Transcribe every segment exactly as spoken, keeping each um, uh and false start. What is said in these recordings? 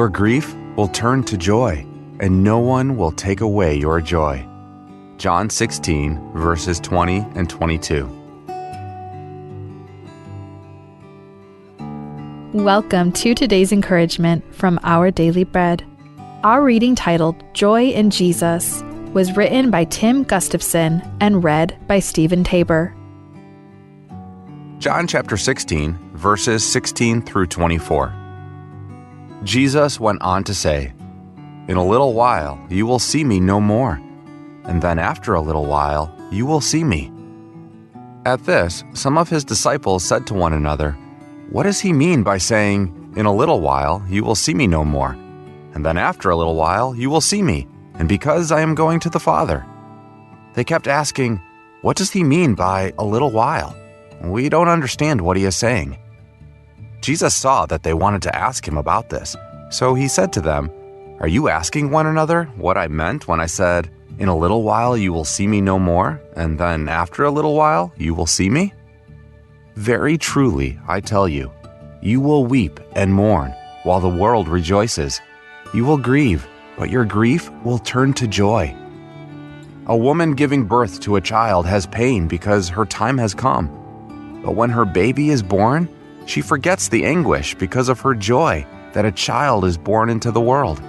Your grief will turn to joy, and no one will take away your joy. John sixteen, verses twenty and twenty-two. Welcome to today's encouragement from Our Daily Bread. Our reading, titled Joy in Jesus, was written by Tim Gustafson and read by Stephen Tabor. John chapter sixteen, verses sixteen through twenty-four. Jesus went on to say, "In a little while you will see me no more, and then after a little while you will see me." At this, some of his disciples said to one another, "What does he mean by saying, 'In a little while you will see me no more, and then after a little while you will see me, and because I am going to the Father'?" They kept asking, "What does he mean by 'a little while'? We don't understand what he is saying." Jesus saw that they wanted to ask him about this, so he said to them, "Are you asking one another what I meant when I said, 'In a little while you will see me no more, and then after a little while you will see me'? Very truly, I tell you, you will weep and mourn while the world rejoices. You will grieve, but your grief will turn to joy. A woman giving birth to a child has pain because her time has come. But when her baby is born, she forgets the anguish because of her joy that a child is born into the world.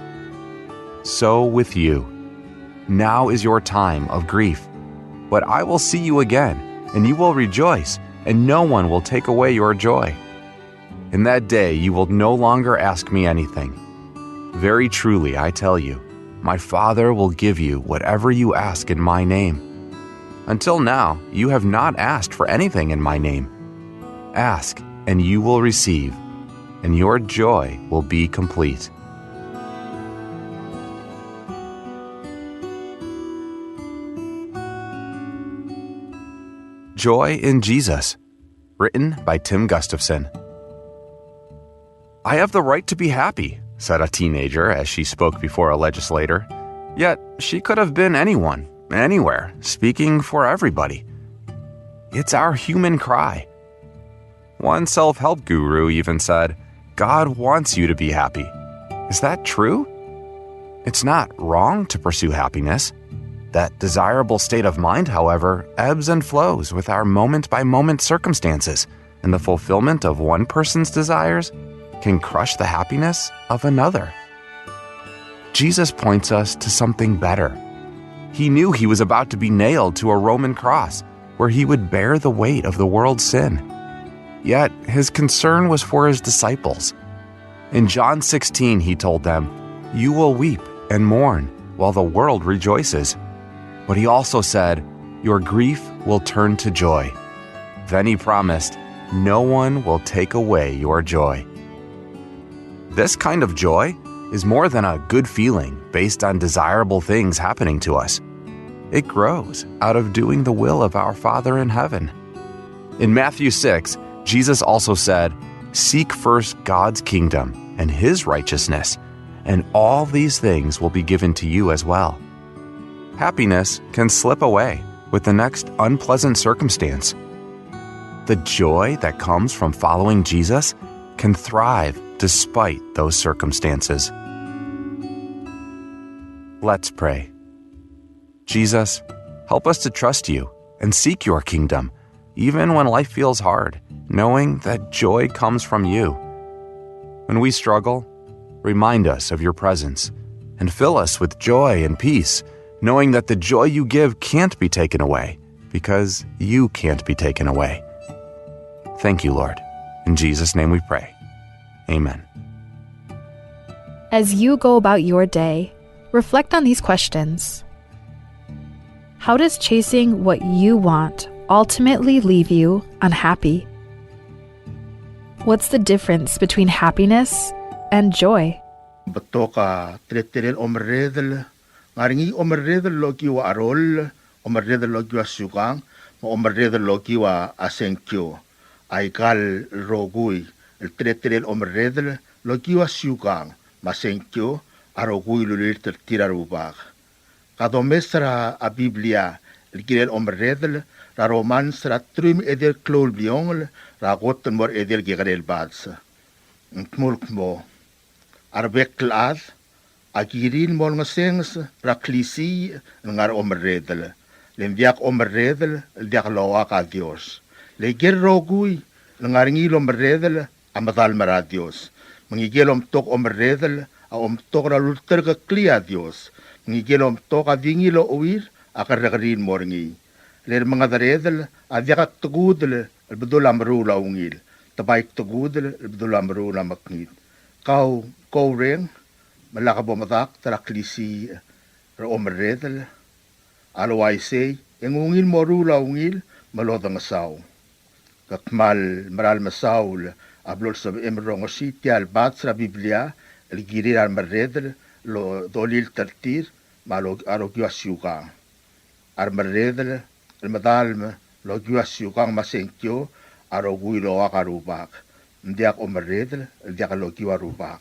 So with you. Now is your time of grief. But I will see you again, and you will rejoice, and no one will take away your joy. In that day you will no longer ask me anything. Very truly, I tell you, my Father will give you whatever you ask in my name. Until now, you have not asked for anything in my name. Ask, and you will receive, and your joy will be complete." Joy in Jesus, written by Tim Gustafson. "I have the right to be happy," said a teenager as she spoke before a legislator. Yet she could have been anyone, anywhere, speaking for everybody. It's our human cry. One self-help guru even said, "God wants you to be happy." Is that true? It's not wrong to pursue happiness. That desirable state of mind, however, ebbs and flows with our moment-by-moment circumstances, and the fulfillment of one person's desires can crush the happiness of another. Jesus points us to something better. He knew he was about to be nailed to a Roman cross, where he would bear the weight of the world's sin. Yet, his concern was for his disciples. In John sixteen, he told them, "You will weep and mourn while the world rejoices." But he also said, "Your grief will turn to joy." Then he promised, "No one will take away your joy." This kind of joy is more than a good feeling based on desirable things happening to us. It grows out of doing the will of our Father in heaven. In Matthew six, Jesus also said, "Seek first God's kingdom and his righteousness, and all these things will be given to you as well." Happiness can slip away with the next unpleasant circumstance. The joy that comes from following Jesus can thrive despite those circumstances. Let's pray. Jesus, help us to trust you and seek your kingdom, even when life feels hard, knowing that joy comes from you. When we struggle, remind us of your presence and fill us with joy and peace, knowing that the joy you give can't be taken away because you can't be taken away. Thank you, Lord. In Jesus' name we pray. Amen. As you go about your day, reflect on these questions. How does chasing what you want ultimately leave you unhappy? What's the difference between happiness and joy? Betok a teletelel omerredel, ngar er ngii omerredel el okiu a cheroll, omerredel el okiu a siukang, me a omerredel el okiu a sengkio. Aika el rokui el teletelel omerredel el okiu a siukang me a sengkio a rokui el ulilt er tir a Rubak. Ka domes er a Biblia el kirel omerredel er a Romans er a teruich me a edei el klou el bliongel er a kot el mo er a edei el kekerei el bades. Ng dmu el kmo, A rebek el chad a kirir el mo olengesenges er a klisiich el ngar er a omerredel, le ng diak omerredel el diak loak a Dios. Le ikel rokui el ngar er ngii el omerredel a medal me er a Dios. Me ngikel omtok omerredel a omtok er a lulterekeklii a Dios. Me ngikel omtok a di ngii el ocheuir a kerrekeriil el mo er ngii. Le remengederedel a diak kdekudel el bedul a meruul a ungil, te bai kdekudel el bedul a meruul a mekngit. Kau, kau reng, me lak bo medakt er a klisiich er a omerredel, a le uaisei e ng ungil moruul a ungil me lodengesau. Ke kmal meral mesaul a blo lsebechem el rongesii tia el bats er a Biblia el kirir a remerredel el dolilt er tir me a lo-, a rokiu a siukang. A remerredel el medal me lokiu a siukang me a sengkio a rokui el oak a Rubak. Ng diak omerredel el diak lokiu a Rubak.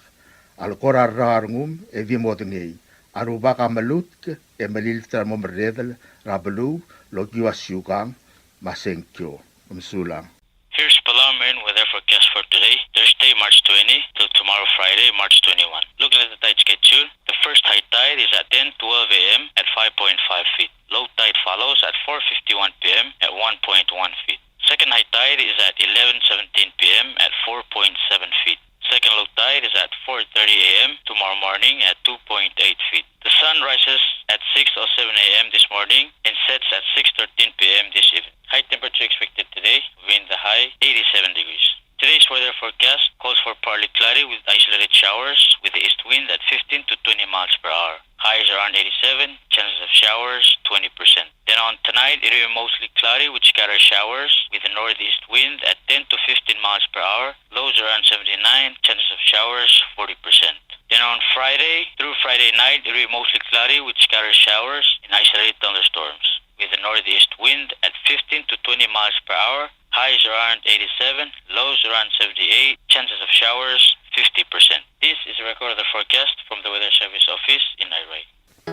A le kora rrau a rengum e di modengei. A Rubak a melutk e melilt er a mo merredel er a beluu lokiu a siukang me a sengkio. Kom mesulang. Here's Palau marine weather forecast for today, Thursday, March twenty, till tomorrow, Friday, March twenty-one. Looking at the tide schedule, the first high tide is at ten twelve a m at five point five feet. Low tide follows at four fifty-one p m at one point one feet. Second high tide is at eleven seventeen p m at four point seven feet. Second low tide is at four thirty a m tomorrow morning at two point eight feet. The sun rises at six oh seven a m this morning and sets at six thirteen p m this evening. High temperature expected today, wind high eighty-seven degrees. Today's weather forecast calls for partly cloudy with isolated showers with the east wind at fifteen to twenty miles per hour. Highs around eighty-seven, chances of showers twenty percent. Then on tonight, it will be mostly cloudy with scattered showers with a northeast wind at ten to fifteen miles per hour. Lows around seventy-nine, chances of showers forty percent. Then on Friday through Friday night, it will be mostly cloudy with scattered showers and isolated thunderstorms with a northeast wind at fifteen to twenty miles per hour. Highs around eighty-seven, lows around seventy-eight, chances of showers fifty percent. This is a recorded forecast from the Weather Service Office in Airai.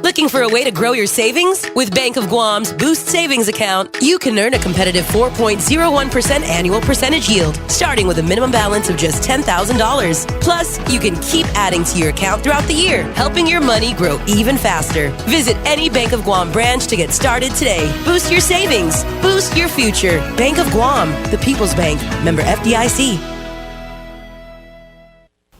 Looking for a way to grow your savings? With Bank of Guam's Boost Savings Account, you can earn a competitive four point zero one percent annual percentage yield, starting with a minimum balance of just ten thousand dollars. Plus, you can keep adding to your account throughout the year, helping your money grow even faster. Visit any Bank of Guam branch to get started today. Boost your savings. Boost your future. Bank of Guam, the People's Bank. Member F D I C.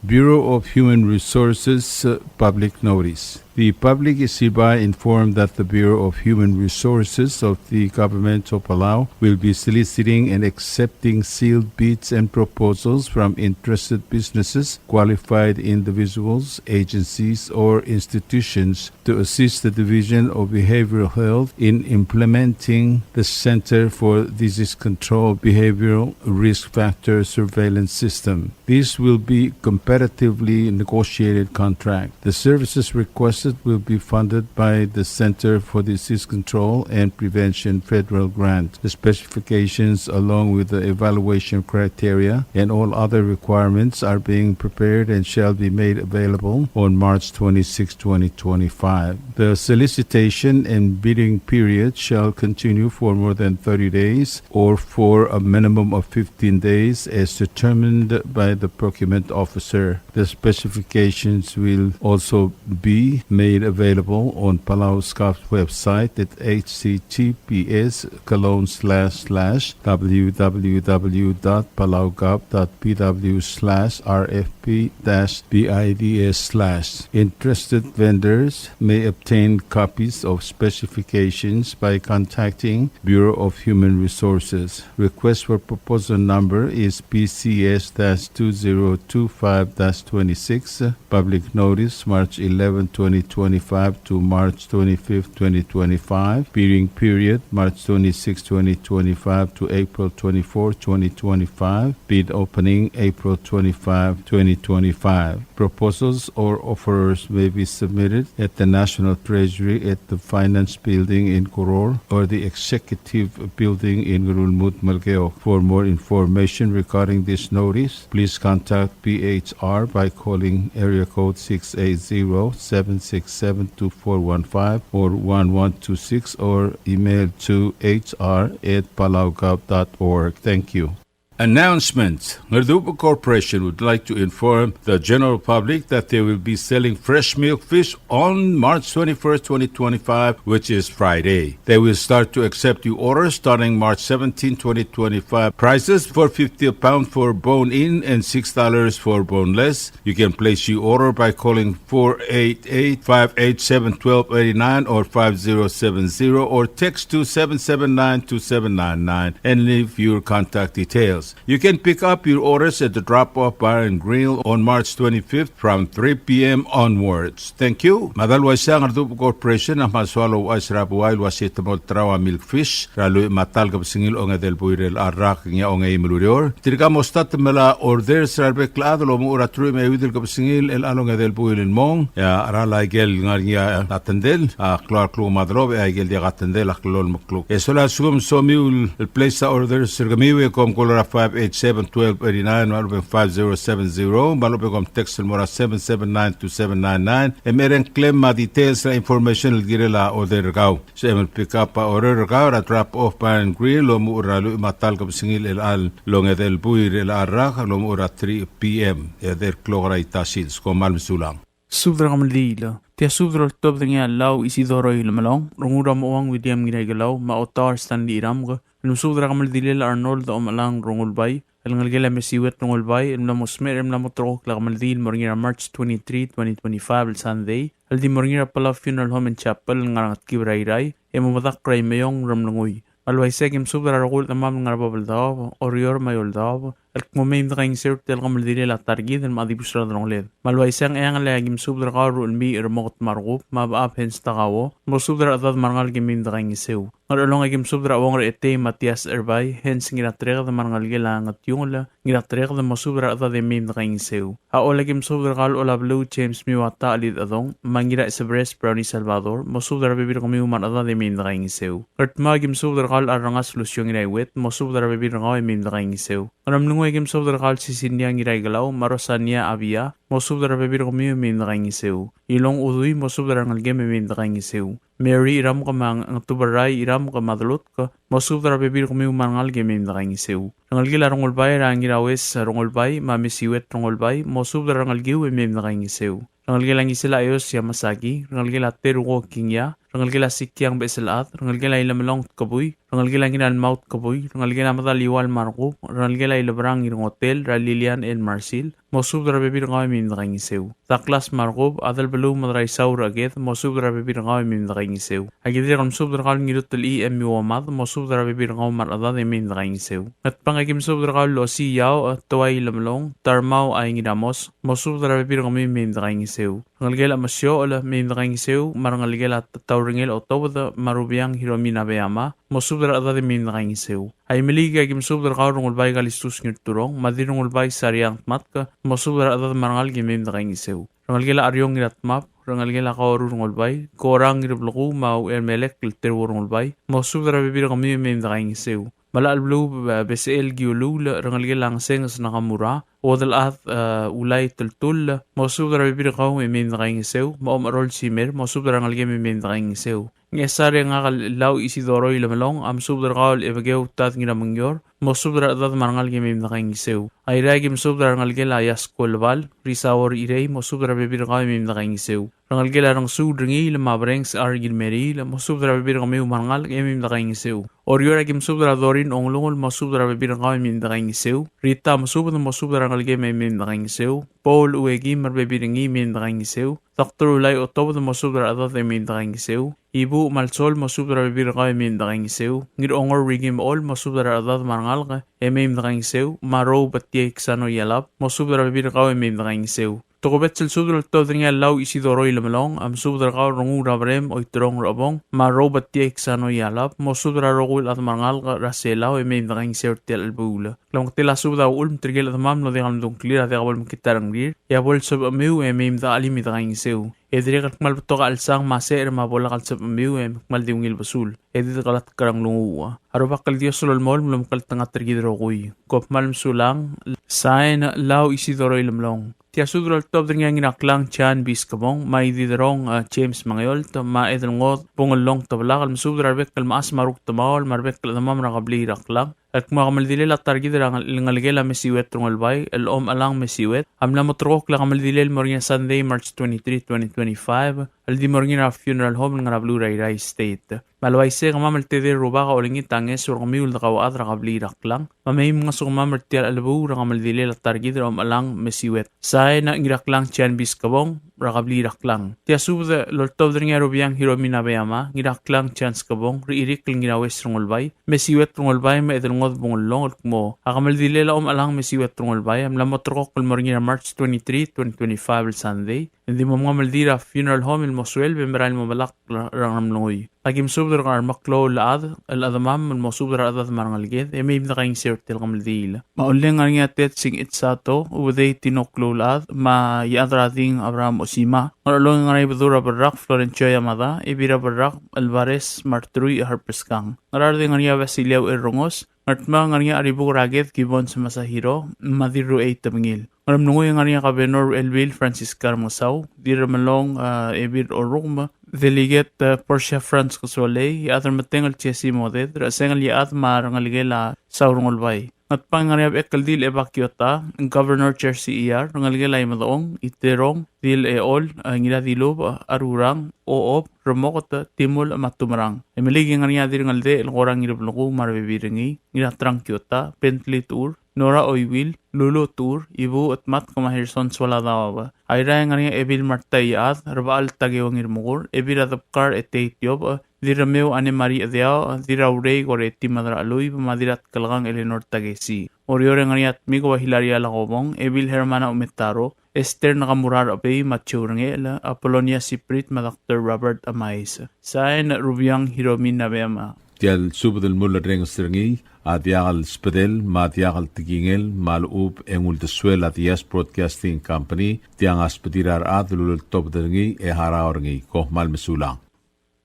Bureau of Human Resources, uh, public notice. The public is hereby informed that the Bureau of Human Resources of the Government of Palau will be soliciting and accepting sealed bids and proposals from interested businesses, qualified individuals, agencies, or institutions to assist the Division of Behavioral Health in implementing the Center for Disease Control Behavioral Risk Factor Surveillance System. This will be competitively negotiated contract. The services requested will be funded by the Center for Disease Control and Prevention federal grant. The specifications, along with the evaluation criteria and all other requirements, are being prepared and shall be made available on March twenty-sixth, twenty twenty-five. The solicitation and bidding period shall continue for more than thirty days or for a minimum of fifteen days as determined by the procurement officer. The specifications will also be made available on PalauGov's website at H T T P S colon slash slash W W W dot palaugov dot P W slash R F P dash bids slash. Interested vendors may obtain copies of specifications by contacting Bureau of Human Resources. Request for proposal number is P C S dash two zero two five dash twenty-six. Public notice, March eleven, twenty twenty-five to March twenty-fifth, twenty twenty-five. Bidding period, March twenty-sixth, twenty twenty-five to April twenty-fourth, twenty twenty-five. Bid opening, April twenty-five, twenty twenty-five. Proposals or offers may be submitted at the National Treasury at the Finance Building in Koror or the Executive Building in Ngerulmud, Melekeok. For more information regarding this notice, please contact P H R by calling area code six eight zero, seven six seven, two four one five or one one two six or email to H R at palaugov dot org. Thank you. Announcement. Ngerdubech Corporation would like to inform the general public that they will be selling fresh milkfish on March twenty-first, twenty twenty-five, which is Friday. They will start to accept your orders starting March seventeenth, twenty twenty-five. Prices: four fifty a pound for bone-in and six dollars for boneless. You can place your order by calling four eight eight, five eight seven, twelve eighty-nine or five zero seven zero, or text to seven seven nine, two seven nine nine and leave your contact details. You can pick up your orders at the Drop Off Bar and Grill on March twenty-fifth from three p.m. onwards. Thank you. Me a dal uaisei e a Ngerdubech Corporation a kmal soal el ouchais er a buai el uasei te mo olterau a milkfish er a lluich me a ta el kebesengil a ongedei el buil er a rak, ngii a ongeim el ureor. Tirka mo start el melai a orders er a rebek el chad el omuchel er a teruich me a euid el kebesengil er a ongedei el buil el mong. E a cheral a ikel ngar er ngii a tendel a klou el kluk me a delobech, e a ikel diak a tendel a klou el kluk. E sola a lsekum e somiu el place a orders er kemiu, e kom call er a five eight seven, twelve eighty-nine, me a lechub e ng five zero seven zero, me a lechub e kom text el mo er a seven seven nine, two seven nine nine, e mereng a claim me a details er a information el kirel a order er kau. Sebechem el pick up a order er kau er a Drop Off Bar and Grill el omuchel er a lluich me a ta el kebesengil er a ongedei el buil er a rak el omuchel er a three p.m. e a edei el klok er a ita sils. Kom kmal mesulang. Subed er a kemeldiil. Tia subed el oltobed er ngii a Lau Isidoro Ilemelong, Rengul er a Mochouang William Ngiraikelau, me a Otaor Stanley Iramk, el mesubed er a kemeldilel a Arnold Omechelang Rengulbai, el ngelekel a Mesiuet Rengulbai, el mla mo smecher el mla mo terrekokl a kemeldiil el mo er ngii er a March twenty-three, twenty twenty-five, el Sunday, el di mo er ngii er a Palau Funeral Home and Chapel el ngar er a Ngetkib er a Irrai, e mo medakl er a Imeong, Ngeremlengui. Me a le uaisei e aki mesubed er a rokui el chedemam el ngar er a bab el daob, Oreor me a eou el daob, el kmo mei me dekaingeseu er tia el kemeldilel a ta er kid el mla dibus er a delongeled. Me a le uaisei e ng Ngcheangel, e aki mesubed er kau el Ruchelmiich er a Mokot me a Rekub, me a Bechab Hens Takao, mosubed er a rechedad me a rengalek e mei me dekaingeseu. Ngerchelong e aki mesubed er a Uong er a Etei Matias Erbai, Hens Ngiratereked me a rengelekel a Ngetiungel Ngiratereked, mosubed er a rechedad e mei me dekaingeseu. A Choll e aki mesubed er kau el Olabeluu James Miuata Chelidechedong, me a Ngiraisebres Brownie Salvador, mosubed er a rebebil er kemiu me a rechedad e mei me dekaingeseu. Ngardmau e aki mesubed er kau el Arrengas Lucio Ngiraiuet, mosubed er a rebebil er kau e mei me dekaingeseu. Ngeremlengui e aki mesubed er kau el Sisinia Ngiraikelau, me a Rosania Abia, mosubed er a rebebil er kemiu e mei me dekaingeseu. Ilong Udui, mosubed er a rengelekem e mei me dekaingeseu. Mary Iramk me a Ngetuberai Iramk me a Delutk, mosubed er a rebebil er kemiu me a rengalek e mei me dekaingeseu. Rengelekel a Rengulbai er a Ngiraues Rengulbai me a Mesiuet Rengulbai, mosubed er a rengelekiu e mei me dekaingeseu. Rengelekel a Ngisela Eos Yamasaki, rengelekel a Teruko Kingia, rengelekel a Sikiang Beselchad, rengelekel a Ilemelong Tkebui, rengelekel a Ngiralmau Tkebui, rengelekel a Medaliual Markub, rengelekel a Ilebrang Irngotel, er a Lilian el Marsil, mosubed er a rebebil er kau e mei me dekaingeseu. Douglas Markub, Adelbeluu Medraisau er a Ked, mosubed er a rebebil er kau e mei me dekaingeseu. Aki dirrek el mesubed er kau el Ngirutelchii M. Uomad, mosubed er a rebebil er kau me a rechedad e mei me dekaingeseu. Ngatpang e aki mesubed er kau el Osii Iaoch, Tuai Lemelong, Tarmau Aingiramos, mosubed er a rebebil er kemiu e mei me dekaingeseu. Rengelekel a Mesiochel, mei me dekaingeseu, me a rengelekel a Taurengel Otobed, me a Rubiang Hiromi Nabeyama, mosubed er a rechedad e mei me dekaingeseu. Aimeliik e aki mesubed er kau el Rengulbai Kalistus Ngirturong, me a Dirrengulbai Sariang Tmatk, mosubed er a rechedad me a rengalek e mei me dekaingeseu. Rengelekel a Ariong Ngiratmab, rengelekel a Kaoru Rengulbai, Korang Ngirblekuu, me a Uchermelek el Teruo Rengulbai, mosubed er a rebebil er kemiu e mei me dekaingeseu. Melachelbeluu, e, Besechel Kiuluul, rengelekel a Ngesenges Nakamura, Uodelchad, e, Ulai Teltull, mosubed er a rebebil er kau e mei me dekaingeseu, me a Omecherol Simer, mosubed er a rengelekem e mei me dekaingeseu. Ngchesar e ngak el Lau Isidoro Ilemelong a mesubed er kau el Ebekeu Tad Ngiramengior, mosubed er a rechedad me a rengalek e mei me dekaingeseu. Airai e aki mesubed er a rengelekel a Iasko Lebal, Risaor Irei, mosubed er a rebebil er kau e mei me dekaingeseu. Rengelekel a Rengsuul Rengiil me a Berenges R. Ngirmeriil, mosubed er a rebebil er kemiu me a rengalek e mei me dekaingeseu. Oreor e aki mesubed er a Dorin Ongelungel, mosubed er a rebebil er kau e mei me dekaingeseu. Rita Mesubed, mosubed er a rengelekem e mei me dekaingeseu. Paul Ueki me a rebebil er ngii e mei me dekaingeseu. Doctor Ulai Otobed, mosubed er a rechedad e mei me dekaingeseu. Ibuuch me a Lsol, mosubed er a rebebil er kau e mei me dekaingeseu. Ngirongor Ricky Mechol, mosubed er a rechedad me a rengalek e mei me dekaingeseu. Me a Rou Batiei Ksano Ialab, mosubed er a rebebil er kau e mei me dekaingeseu. Tokubets el subed el oltobed er ngii a Lau Isidoro Ilemelong a mesubed er kau el Rengul er a Berem Oiterong Rechebong, me a Rou Batiei Ksano Ialab, mosubed er a rokui el chad me a rengalek er a Selau e mei me dekaingeseu er tia el chelebuul. Klemengetel a subed a uchul me tirke el chedemam el mlo diak el medung a ngklir a diak bo lemekngit a rengrir, e a bo lsebechemiu e mei me dechelim e dekaingeseu. E dirrek el kmal betok a chelsang me a secher me a bo lak el sebechemiu e kmal di ungil besul e di dekelatk er a nglunguuch. A Rubak el Dios a lolemolem el omekngeltengat er kid el rokui. Kom kmal mesulang. Sain, Lau Isidoro Ilemelong. Tia subed el oltobed er ngii a Ngiraklang Jan Biskebong, me a Ididerong, e, James Mengeolt, me a Edelngod Bungellong Tebelak, el mesubed er a rebek el mechas me a rukdemaol, me a rebek el chedemam er a kebliil er a Klang, el kmo a kemeldilel a ta er kid er a ngel-, ngelekel a Mesiuet Rengulbai, el Omechelang Mesiuet, a mla moterekokl a kemeldilel el mo er ngii a Sunday, March twenty-three, twenty twenty-five, el di mo er ngii er a funeral home el ngar er a beluu er a Irrai State. Me a le uaisei e kemam el tedei el rubak a olengit a ngeso er kemiu el dekauchad er a kebliil er a Klang. Me mei mngesukemam er tia el chelebuul er a kemeldilel a ta er kid er a Omechelang Mesiuet. Sain, Ngiraklang John B. Skebong, er a kebliil er a Klang. Tia subed el oltobed er ngii a Rubiang Hiromi Nabeyama, Ngiraklang John Skebong, Rechirikl Ngiraues Rengulbai, Mesiuet Rengulbai, me a Edelngod Bungellong, el kmo a kemeldilel a Omechelang Mesiuet Rengulbai a mla moterekokl el mo er ngii er a March twenty-three, twenty twenty-five, el Sunday. Ng di mo mengemeldiil er a funeral home el mo sueleb e merael el mo medakl er a Ngeremlengui. Aki mesubed er a remeklou el chad el chedemam el mo subed er a rechedad me a rengeleked, e mei me dekaingeseu er tia el kemeldiil. Me a Ollei e ng ngar er ngii a Ted Singich Sato, Ubedei Tino Kloulchad, me a Iechad er a Ding Abraham Osima. Ngerchelong e ng ngar er ngii a Ibedul er a Berrak Florencio Yamada, Ebil er a Berrak Alvarez Martrui Harpeskang. Ngaraard e ng ngar er ngii a Basiliau Errengos, Ngardmau e ng ngar er ngii a Ribuk er a Ked Gibbons Masahiro, me a Dirruchei Tebengil. Ngeremlengui e ng ngar er ngii a Kabenor Elbil Francisca Remengesau, Dirremelong, a, Ebil Orrukem, Delegate, a, Portia Franz Kesolei, Iechad er a Metengel Jesse Moded, Rechesengel Iechad me a rengelekel a Saul Rengulbai. Ngatpang e ng ngar er ngii a Bechekeldil Eva Kiota, Governor Jersey Iyar, rengelekel a Imedechong, Iterong, Dil Echol, a, Ngiradilubech, a, Rurang, Ochob, Remoket, Timulech, me a Tumerang. Imeliik e ng ngar er ngii a Dirrengeldechel Korang Ngirbleku me a rebebil er ngii, Ngiratrang Kiota, Bentley Tur, Nora Oiwil, Lulu Tur, Ibuuch Tmatk me a Herson Soaladaob. Airai e ng ngar er ngii a Ebil Marta Iechad, Rebechall Takeo Ngirmekur, Ebil er a Debkar Etei Tiobech, Dirremeu Anne Marie Chedeaoch, Dirraurei Koreti Madracheluib, me a Dirratkelkang Eleanor Takesi. Oreor e ng ngar er ngii a Tmiko Hilaria Lakobong, Ebil Hermana Umetaro, Esther Nakamura Rechebei me a Joe Rengechel, Apolonia Siprit me a Doctor Robert Amais. Sain, Rubiang Hiromi Nabeyama. Tia el subed el mulerrenges er ngii a diak el sbedel me a diak el tekingel me a lechub e ng uldesuel a Diaz Broadcasting Company, tiang a sbedir a rechad el uleltobed er ngii e harau er ngii. Kom kmal mesulang.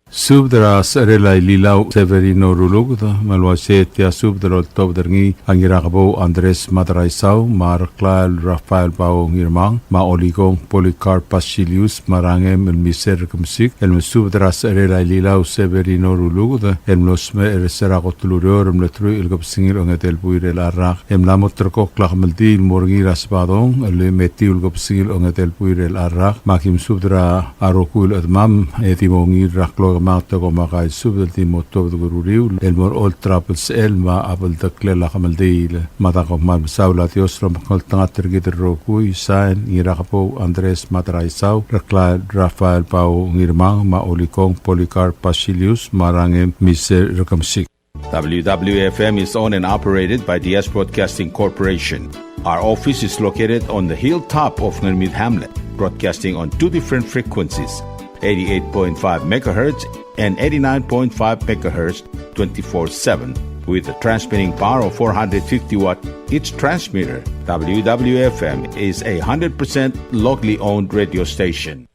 Subed er a secherel a Ililau Severino Ruluked, me a le uaisei e tia subed el oltobed er ngii a Ngirakebou Andres Madraisau, me a Reklael Rafael Bao Ngirmang, me a Olikong Polycarp Basilius, me a Rangem el Miser Kemsik, el mesubed er a secherel a Ililau Severino Ruluked, el mlo smecher er se er a kot el ureor el mle truich el kebesengil ongedei el buil er a rak, e mla mo terrekokl a kemeldiil el mo er ngii er a Sebadong, el me tiu el kebesengil ongedei el buil er a rak, me aki mesubed er a rokui el chedemam, e di mo ungil er a klou el kemanget e kom a kai el subed el di mo tuobed er a uriul, el mo er a olterau el sechel me a cheldeklel a kemeldiil. Me a da kom kmal mesaul a Dios el omekngeltengat er kid el rokui. Sain, Ngirakebou Andres Madraisau, Reklael Rafael Bao Ngirmang, me a Olikong Polycarp Basilius, me a Rangem Miser Rekemsik. W W F M is owned and operated by Diaz Broadcasting Corporation. Our office is located on the hilltop of Ngermid Hamlet, broadcasting on two different frequencies, eighty-eight point five megahertz and eighty-nine point five megahertz, twenty-four seven, with a transmitting power of four hundred fifty watt each transmitter. W W F M is a hundred percent locally owned radio station.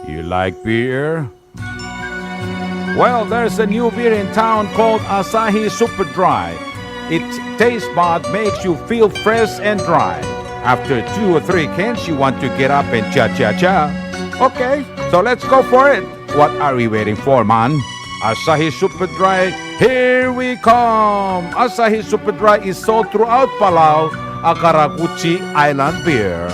You like beer? Well, there's a new beer in town called Asahi Super Dry. Its taste bud makes you feel fresh and dry. After two or three cans, you want to get up and cha-cha-cha. Okay, so let's go for it. What are we waiting for, man? Asahi Super Dry, here we come! Asahi Super Dry is sold throughout Palau, a karakuchi island beer.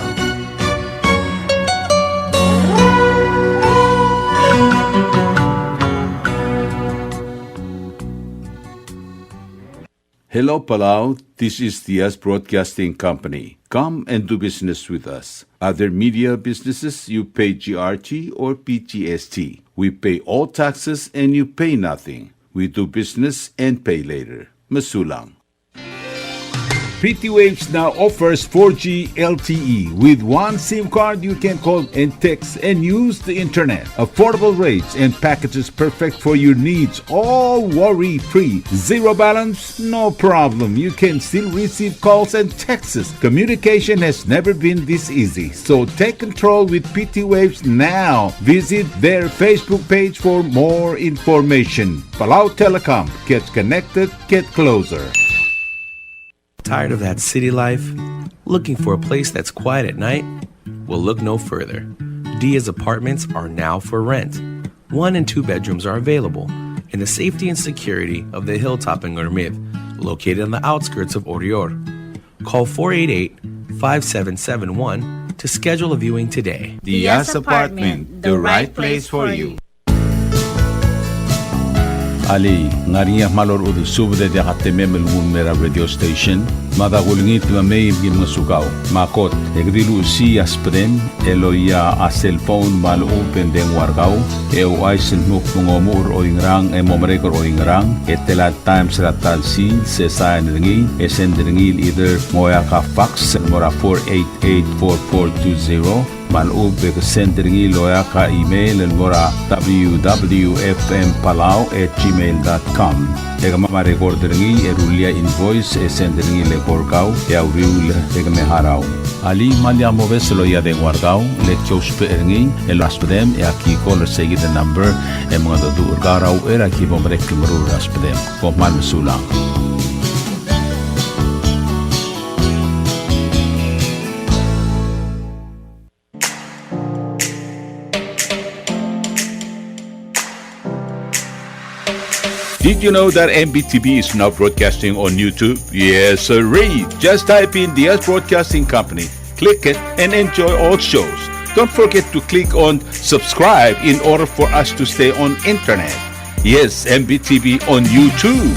Hello, Palau. This is Diaz Broadcasting Company. Come and do business with us. Other media businesses, you pay G R T or P G S T. We pay all taxes and you pay nothing. We do business and pay later. Mesulang. P T Waves now offers four G L T E. With one SIM card, you can call and text and use the internet. Affordable rates and packages perfect for your needs, all worry-free. Zero balance? No problem. You can still receive calls and texts. Communication has never been this easy. So take control with P T Waves now. Visit their Facebook page for more information. Palau Telecom. Get connected. Get closer. Tired of that city life? Looking for a place that's quiet at night? Well, look no further. Diaz Apartments are now for rent. One and two bedrooms are available in the safety and security of the hilltop in Ngermid, located on the outskirts of Oreor. Call four eight eight, five seven seven one to schedule a viewing today. Diaz Apartment, the right place for you. Alii, ng ngar er ngii a kmal orechudel subed e diak a temem el nguu el mei er a radio station? Mada kulengit me mei me ki ngosukau. Me a kot, e ke di luchesii a subedem el oia a cell phone me a lechub e ng dengua er kau, e ouchais el dmu kmo ng omuchel er oingerang e mo merek er oingerang, e tela el times er a ta el sils, e sain er ngii, e send er ngii el either ng oeak a fax el mo er a four eight eight four four two zero, me a lechub e ke send er ngii el oeak a email el mo er a W W F M Palau at gmail dot com. E kemam a record er ngii e rullii a invoice e send er ngii el eko er kau e a uriul e ke me harau. Alii, me lak mobes el oia dengua er kau, le ki ousbech er ngii el ousbedem e aki call er seikid el number e mengedecheduch er kau er a uchei er a ki bo merek el meruul er a subedem. Kom kmal mesulang. Did you know that M B T V is now broadcasting on YouTube? Yes, sirree. Just type in Diaz Broadcasting Company, click it, and enjoy all shows. Don't forget to click on subscribe in order for us to stay on internet. Yes, M B T V on YouTube.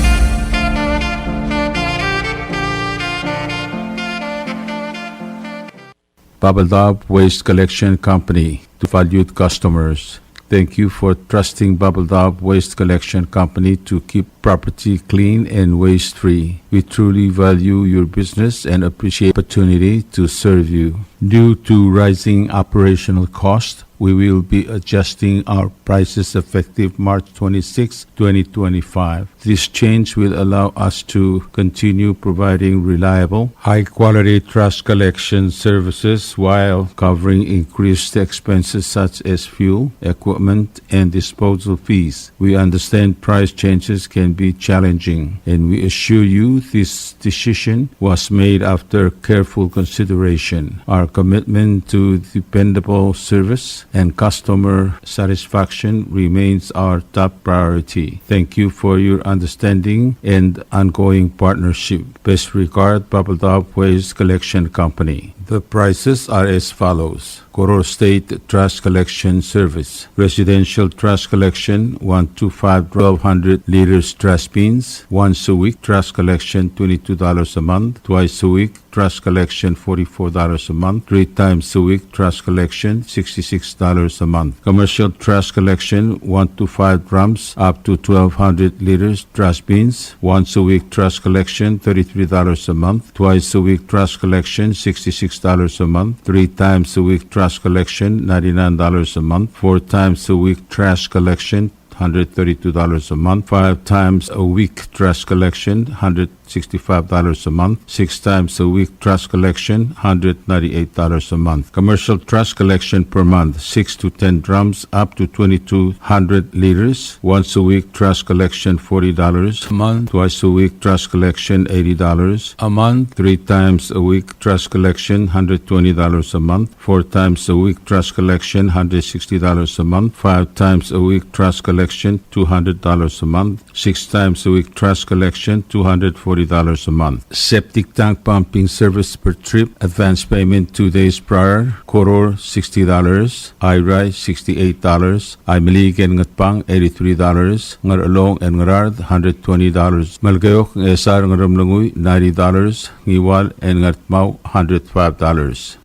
Babeldaob Waste Collection Company, to valued customers. Thank you for trusting Babeldaob Waste Collection Company to keep property clean and waste-free. We truly value your business and appreciate opportunity to serve you. Due to rising operational cost, we will be adjusting our prices effective March twenty-sixth, twenty twenty-five. This change will allow us to continue providing reliable, high-quality trash collection services while covering increased expenses such as fuel, equipment, and disposal fees. We understand price changes can be challenging, and we assure you this decision was made after careful consideration. Our commitment to dependable service and customer satisfaction remains our top priority. Thank you for your understanding and ongoing partnership. Best regard, Babeldaob Waste Collection Company. The prices are as follows. Koror State Trash Collection Service. Residential trash collection, one to five twelve hundred liters trash bins, once a week trash collection, twenty-two dollars a month, twice a week trash collection, forty-four dollars a month, three times a week trash collection, sixty-six dollars a month. Commercial trash collection, one to five drums, up to twelve hundred liters trash bins, once a week trash collection, thirty-three dollars a month, twice a week trash collection, sixty-six dollars a month, three times a week trash collection, ninety-nine dollars a month, four times a week trash collection, hundred thirty-two dollars a month, five times a week trash collection, hundred sixty-five dollars a month, six times a week trash collection, hundred ninety-eight dollars a month. Commercial trash collection per month, six to ten drums, up to twenty-two hundred liters. Once a week trash collection, forty dollars a month. Twice a week trash collection, eighty dollars a month. Three times a week trash collection, hundred twenty dollars a month. Four times a week trash collection, hundred sixty dollars a month. Five times a week trash collection, two hundred dollars a month. Six times a week trash collection, two hundred forty dollars a month. Septic tank pumping service per trip, advance payment two days prior, Koror, sixty dollars, Airai, sixty-eight dollars, Aimeliik and Ngatpang, eighty-three dollars, Ngarchelong and Ngaraard, hundred twenty dollars, Melekeok, Ngchesar, Ngeremlengui, ninety dollars, Ngiwal and Ngardmau, hundred five dollars.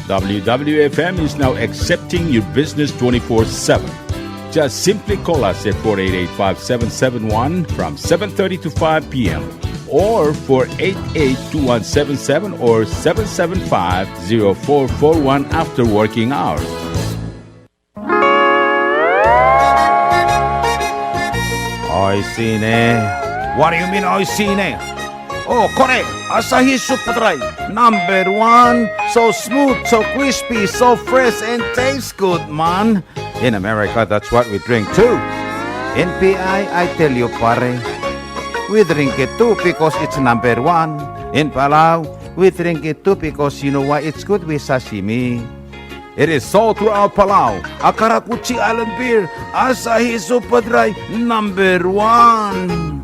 W W F M is now accepting your business twenty-four seven. Just simply call us at four eight eight, five seven seven one from seven thirty to five p m, or four eight eight, two one seven seven or seven seven five, zero four four one after working hours. Oishii ne. What do you mean, oishii ne? Oh, kore, Asahi Super Dry, number one. So smooth, so crispy, so fresh, and tastes good, man. In America, that's what we drink too. In P I, I tell you, pare, we drink it too because it's number one. In Palau, we drink it too because you know why? It's good with sashimi. It is sold throughout Palau. A karakuchi island beer, Asahi Super Dry, number one.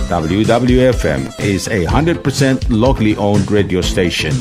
W W F M is a hundred percent locally owned radio station.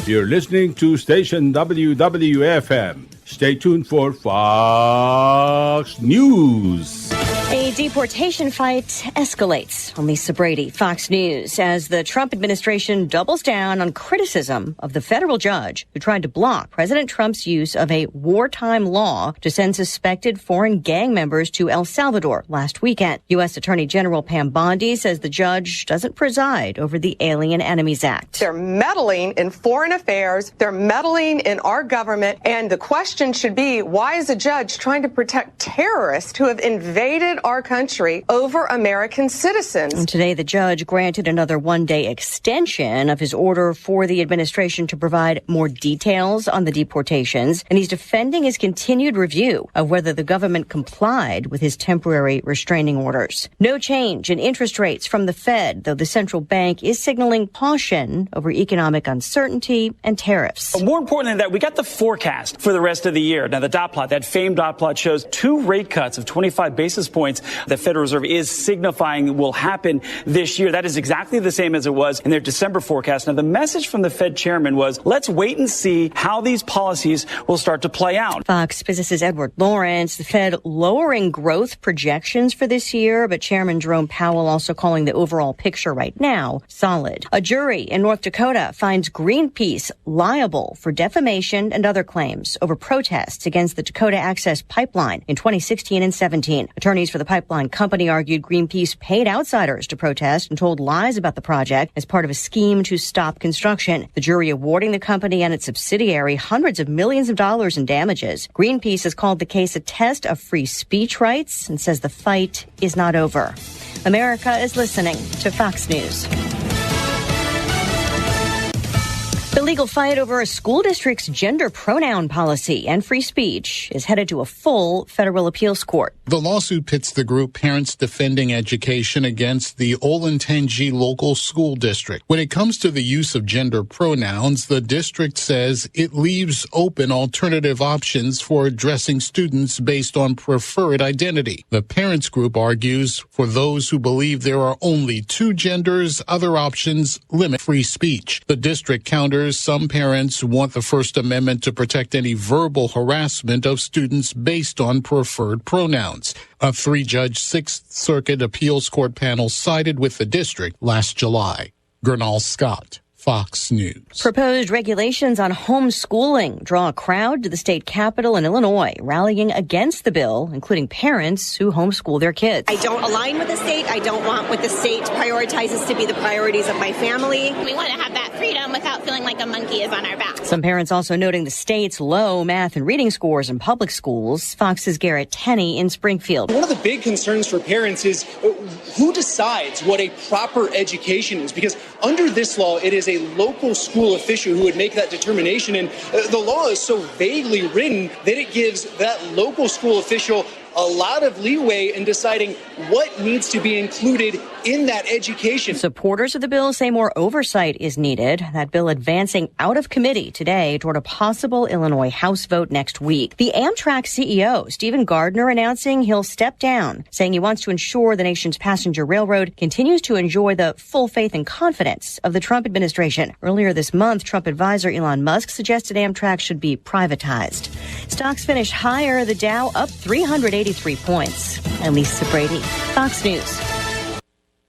You're listening to station W W F M. Stay tuned for Fox News. A deportation fight escalates. I'm Lisa Brady, Fox News, as the Trump administration doubles down on criticism of the federal judge who tried to block President Trump's use of a wartime law to send suspected foreign gang members to El Salvador last weekend. U S Attorney General Pam Bondi says the judge doesn't preside over the Alien Enemies Act. They're meddling in foreign affairs. They're meddling in our government. And the question should be, why is a judge trying to protect terrorists who have invaded our country over American citizens? And today, the judge granted another one-day extension of his order for the administration to provide more details on the deportations, and he's defending his continued review of whether the government complied with his temporary restraining orders. No change in interest rates from the Fed, though the central bank is signaling caution over economic uncertainty and tariffs. But more important than that, we got the forecast for the rest of the year. Now, the dot plot, that famed dot plot, shows two rate cuts of twenty-five basis points the Federal Reserve is signifying will happen this year. That is exactly the same as it was in their December forecast. Now, the message from the Fed chairman was, "Let's wait and see how these policies will start to play out." Fox Business's Edward Lawrence. The Fed lowering growth projections for this year, but Chairman Jerome Powell also calling the overall picture right now solid. A jury in North Dakota finds Greenpeace liable for defamation and other claims over protests against the Dakota Access Pipeline in twenty sixteen and seventeen. Attorneys for the pipeline company argued Greenpeace paid outsiders to protest and told lies about the project as part of a scheme to stop construction. The jury awarding the company and its subsidiary hundreds of millions of dollars in damages. Greenpeace has called the case a test of free speech rights and says the fight is not over. America is listening to Fox News. The legal fight over a school district's gender pronoun policy and free speech is headed to a full federal appeals court. The lawsuit pits the group Parents Defending Education against the Olentangy Local School District. When it comes to the use of gender pronouns, the district says it leaves open alternative options for addressing students based on preferred identity. The parents group argues for those who believe there are only two genders, other options limit free speech. The district counters some parents want the First Amendment to protect any verbal harassment of students based on preferred pronouns. A three-judge Sixth Circuit appeals court panel sided with the district last July. Gurnal Scott, Fox News. Proposed regulations on homeschooling draw a crowd to the state capitol in Illinois, rallying against the bill, including parents who homeschool their kids. I don't align with the state. I don't want what the state prioritizes to be the priorities of my family. We want to have that freedom without feeling like a monkey is on our back. Some parents also noting the state's low math and reading scores in public schools. Fox's Garrett Tenney in Springfield. One of the big concerns for parents is, uh, who decides what a proper education is? Because under this law, it is a local school official who would make that determination. And, uh, the law is so vaguely written that it gives that local school official a lot of leeway in deciding what needs to be included in that education. Supporters of the bill say more oversight is needed. That bill advancing out of committee today toward a possible Illinois House vote next week. The Amtrak C E O, Steven Gardner, announcing he'll step down, saying he wants to ensure the nation's passenger railroad continues to enjoy the full faith and confidence of the Trump administration. Earlier this month, Trump advisor Elon Musk suggested Amtrak should be privatized. Stocks finish higher, the Dow up three hundred eighty-three points. I'm Lisa Brady, Fox News.